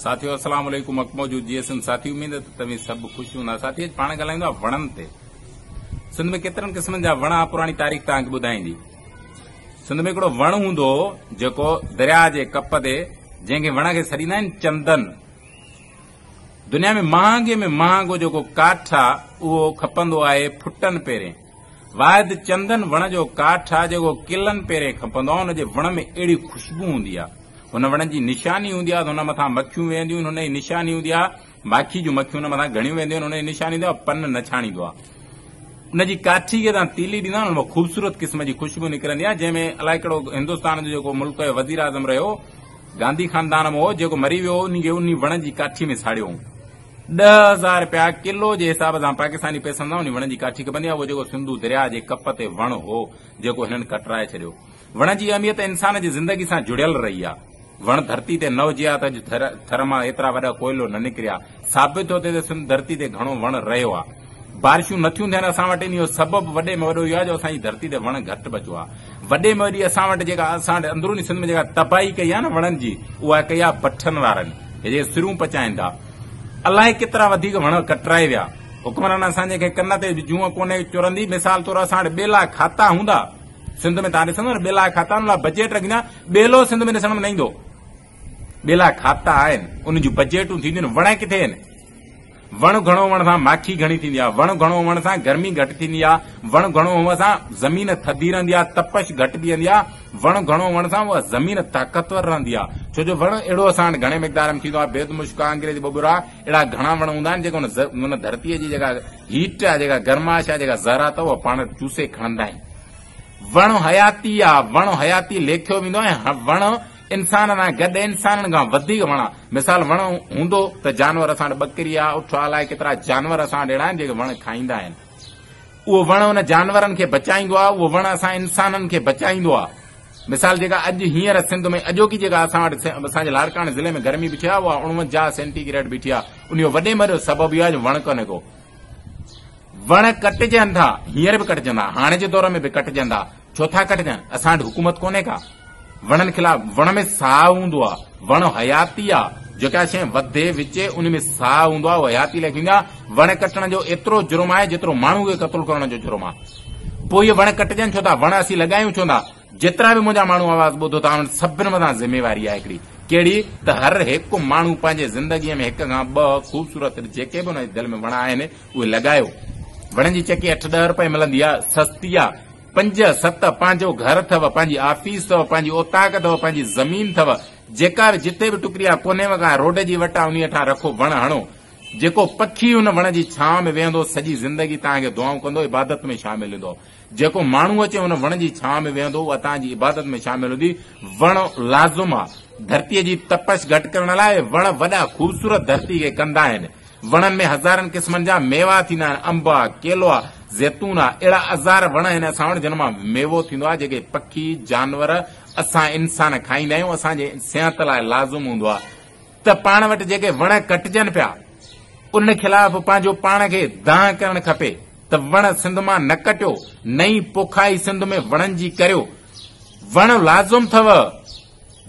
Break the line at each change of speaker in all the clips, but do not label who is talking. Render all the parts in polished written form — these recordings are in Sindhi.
ساٿيو السلام عليڪم حق موجود جي ايس ايم ساٿي اميد ته توهين سڀ خوش هوندا ساٿي اڄ پاڻ ڳالهايون ٿا وڻن تي سنڌ ۾ ڪيترن قسمن جا وڻ آ پراڻي تاريخ توهان کي ٻڌائيندي سنڌ ۾ هڪڙو وڻ هوندو هو جيڪو درياء جي ڪپ تي جنهن کي وڻ کي سڏيندا آهن چندن دنيا ۾ مهانگي ۾ مهانگو جيڪو ڪاٺ آ اهو کپندو آهي ڦٽن پيرين واحد چندن وڻ جو ڪاٺ آ جيڪو ڪلن پيرين کپندو آ ان جي وڻ ۾ اهڙي خوشبو هوندي آ هن وڻ جي نشاني هوندي آهي ته هن مٿان مکيون ويهنديون آهن، هن جي نشاني هوندي آهي ماکي جون مکيون هن مٿان گهڻيون ويهنديون آهن، هن جي نشاني هوندي آهي پن نه ڇاڻيندو آهي. ان جي ڪاٺي کي توهان تيلي ڏيندا آهيو ان مان خوبصورت قسم جي خوشبو نڪرندي آهي، جنهن ۾ الائي ڪهڙو هندستان جو جيڪو ملڪ جو وزيراعظم رهيو گانڌي خاندان مان هو جيڪو مري ويو هو ان کي انهي وڻ جي ڪاٺي ۾ ساڙيو هئون. 10,000 رپيا ڪلو جي حساب سان پاڪستاني پئسن سان انهي وڻ جي ڪاٺي کپندي آهي، اهو جيڪو سنڌو درياهه جي ڪپ تي وڻ هو جيڪو هنن ڪٽرائي ڇڏيو. وڻ جي اهميت انسان جي زندگي سان جڙيل رهي آ. وڻ ڌرتي تي نه هجي ها ته اڄ ٿر مان ايترا وڏا ڪوئلو نه نڪري ها. ثابت ٿو ٿئي ته سنڌ ڌرتي تي گهڻو وڻ رهيو آ. بارشون نه ٿيون ٿين اسان وٽ انهي جو سبب وڏي ۾ وڏو اهو آ جو اسان جي ڌرتي تي وڻ گهٽ بچو آ. وڏي ۾ وڏي اسان وٽ جيڪا اسان وٽ اندروني سنڌ ۾ جيڪا تباهي ڪئي آ نه وڻن جي اها ڪئي آ بٺن وارن هي جيڪي سرون پچائين ٿا. الائي ڪيترا وڌيڪ وڻ ڪٽرائي ويا. حڪمران اسان جي کي ڪن تي به جونء ڪونهي چرندي. مثال طور اسان وٽ ٻيلا کاتا هوندا. سنڌ ۾ توهان ڏسندو نه ٻيلا کاتا ان لاء بجيٽ رکيندا ٻيلو سنڌ ۾ ڏسڻ ۾ نه ايندو ٻيلا کاتا آهن ان جون بجيٽون ٿينديون آهن وڻ ڪٿي آهن وڻ گهڻو وڻ سان ماکي گهڻي ٿيندي آهي وڻ گهڻو وڻ سان گرمي گهٽ ٿيندي آهي وڻ گهڻو هئڻ سان زمين ٿڌي رهندي آهي تپش گهٽ بيهندي آهي وڻ گهڻو هئڻ سان اها زمين طاقتور رهندي آهي ڇو جو وڻ اهڙو اسان وٽ گهڻي مقدار ۾ ٿيندو آهي بيد مشڪ آهي انگريزي ٻٻر آهي اهڙا گهڻا وڻ هوندا آهن جيڪي ان ڌرتيء جي جيڪا هيٽ آهي جيڪا گرمائش آهي جيڪا ذرات آهي اها پاڻ چوسي کڻندا آهن. وڻ حياتي آ، وڻ حياتي ليکيو ويندو آهي ۽ وڻ انسان سان گڏ انسانن کان وڌيڪ وڻ آ. مثال وڻ هوندو ته جانور اسان وٽ ٻڪري آ، اٺ آ الائي ڪيترا جانور اسان وٽ اهڙا آهن جيڪي وڻ کائيندا آهن. اهو وڻ ان جانورن کي بچائيندو آ، اهو وڻ اسان انسانن کي بچائيندو آ. مثال جيڪا اڄ هينئر سنڌ ۾ اڄوڪي جيڪا اسان وٽ اسان جي لاڙڪاڻي ضلعي ۾ گرمي بيٺي آ اها 49 سينٽي گريڊ بيٺي آ ان جو وڏي ۾ وڏو سبب اهو آ جو وڻ ڪونهي ڪو. وڻ ڪٽجن ٿا، هينئر به ڪٽجن ٿا، هاڻي جي دور ۾ به ڪٽجن ٿا، ڇو ٿا ڪٽجن؟ اسان وٽ حڪومت ڪونهي ڪا وڻن خلاف، وڻ ۾ ساهه هوندو آ، وڻ حياتي آ، جيڪا شيء وڌي وچي ان ۾ ساهه هوندو آ، اها حياتي ليکي ويندي آ، وڻ ڪٽڻ جو ايترو جرم آهي جيترو ماڻهو کي قتل ڪرڻ جو جرم آ، پوء اهي وڻ ڪٽجن ڇو ٿا، وڻ اسين لڳايون ڇو ٿا؟ جيترا به منهنجا ماڻهو آواز ٻڌو ٿا انهن سڀن مٿان ذميواري آهي هڪڙي ڪهڙي ته هر هڪ ماڻهو پنهنجي زندگيء ۾ هڪ کان ٻه خوبصورت جيڪي به ان جي دل ۾ وڻ آهن اهي لڳايو. وڻن جي چڪي اٺ ڏهه روپيه ملندي آهي سستي آهي پنج ست پنهنجو گهر اٿو پنهنجي آفيس اٿو پنهنجي اوطاق اٿو پنهنجي زمين اٿو جيڪا به جتي به ٽڪري آهي ڪونهي وڳا روڊ جي وٽ آهي انهي هيٺان رکو وڻ هڻو جيڪو پکي ان وڻ جي ڇانو ۾ ويهندو سڄي زندگي توهان کي دعائون ڪندو عبادت ۾ شامل هوندو. جيڪو ماڻهو اچي ان وڻ جي ڇانو ۾ ويهندو اها توهان جي عبادت ۾ شامل هوندي. وڻ لازم آ. ڌرتيء جي تپش گهٽ ڪرڻ لاء وڻ وڏا خوبصورت ڌرتي کي ڪندا آهن. وڻن ۾ هزارن قسمن جا ميوا ٿيندا آهن. انب آ، ڪيلو آ، زيتون آ، اهڙا هزار وڻ آهن اسان وٽ جن مان ميوو ٿيندو آ جيڪي پکي، جانور، اسان انسان کائيندا آهيون اسان جي صحت لاء لازم هوندو آ ته پاڻ وٽ جيڪي وڻ ڪٽجن پيا انهن خلاف پنهنجو پاڻ کي دانهن ڪرڻ کپي. ته وڻ سنڌ مان نه ڪٽيو، نئين پوکائي سنڌ ۾ وڻن جي ڪريو. وڻ لازم ٿو.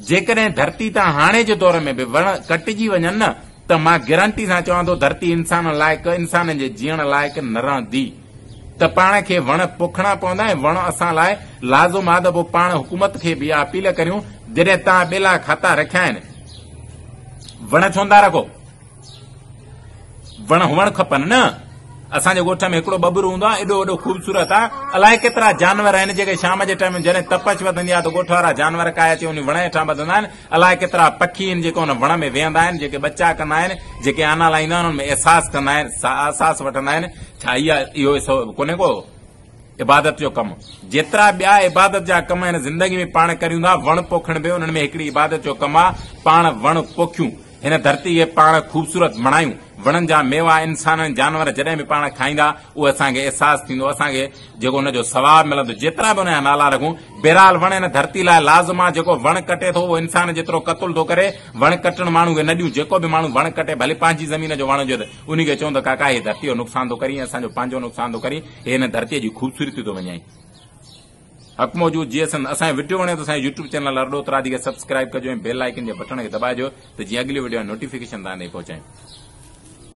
جيڪڏهن ڌرتي تان هاڻي جي دور ۾ به وڻ ڪٽجي وڃن نه ته مان گرنٽي سان چوان ٿو ڌرتي انسانن لائق، انسانن جي جيئڻ لائق نه رهندي. ته پاڻ کي وڻ پوکڻا پوندا ۽ وڻ اسان لاء لازم آ ته پوء پاڻ حڪومت کي به اها اپيل ڪريون جڏهن تان ٻيلا کاتا رکيا آهن وڻ ڇو نٿا رکو؟ وڻ هئڻ کپن نه. اسان جي ڳوٺ ۾ هڪڙو ٻٻر هوندو آهي، ايڏو وڏو خوبصورت آهي. الائي ڪيترا جانور آهن جيڪي شام جي ٽائيم جڏهن تپش وڌندي آهي ته ڳوٺ وارا جانور ڪاهي اچي انهي وڻ هيٺان ٻڌندا آهن. الائي ڪيترا پکي آهن جيڪي ان وڻ ۾ ويهندا آهن، جيڪي ٻچا ڪندا آهن، جيڪي آنا لائيندا آهن، انهن ۾ احساس ڪندا آهن، احساس وٺندا آهن. ڇا اهو ڪونهي ڪو عبادت جو ڪم؟ جيترا ٻيا عبادت جا ڪم هن زندگي ۾ پاڻ ڪريون ٿا، وڻ پوکڻ به انهن ۾ هڪڙي عبادت جو ڪم آهي. پاڻ وڻ پوکيون. هن ڌرتي کي پاڻ خوبصورت بڻايون. وڻن جا ميوا انسان ۽ جانور جڏهن به پاڻ کائيندا اهو اسان کي احساس ٿيندو اسان کي جيڪو ان جو ثواب ملندو جيترا به ان جا نالا رکون بهرحال وڻ هن ڌرتي لاء لازم آ جيڪو وڻ ڪٽي ٿو اهو انسان جيترو قتل ٿو ڪري وڻ ڪٽڻ ماڻهو کي نه ڏيون جيڪو به ماڻهو وڻ ڪٽي ڀلي پنهنجي زمين جو وڻ هجي ته انهي کي چئون ته ڪاڪا هي ڌرتي جو نقصان ٿو ڪرين اسان جو پنهنجو نقصان ٿو ڪرين هي هن ڌرتي جي خوبصورتي ٿو وڃائين. حق موجود جيئي سنڌ. اسان جو وڊيو وڻيو ته اسان جو يوٽيوب چينل ارڏو اترادي کي سبسڪرائيب ڪجو ۽ بيل آئيڪن جي بٽڻ کي دٻائجو ته جيئن اڳليون وڊيو جا نوٽيفڪيشن توهان تائين پهچائين.